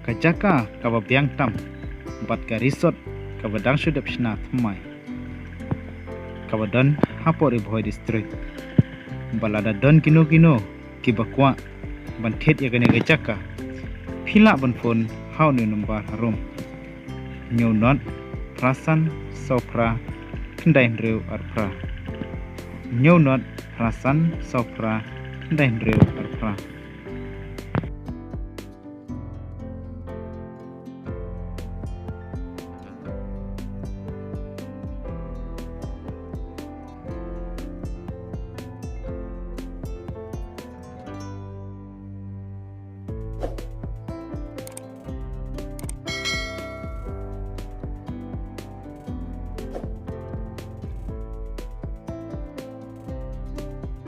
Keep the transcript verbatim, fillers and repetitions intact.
Ka jaka kaba biang tam bad ka resort kaba dang shu dep shna thymmai, kaba don hapoh Ri Bhoi District. Ba lada don kino kino kiba kwah ban thied ïa kane ka jaka, phi lah ban phone ha une u nombar harum: hynñiew not phra san saw phra khyndai hynriew ar phra. Hynñiew not phra san saw phra khyndai hynriew ar phra.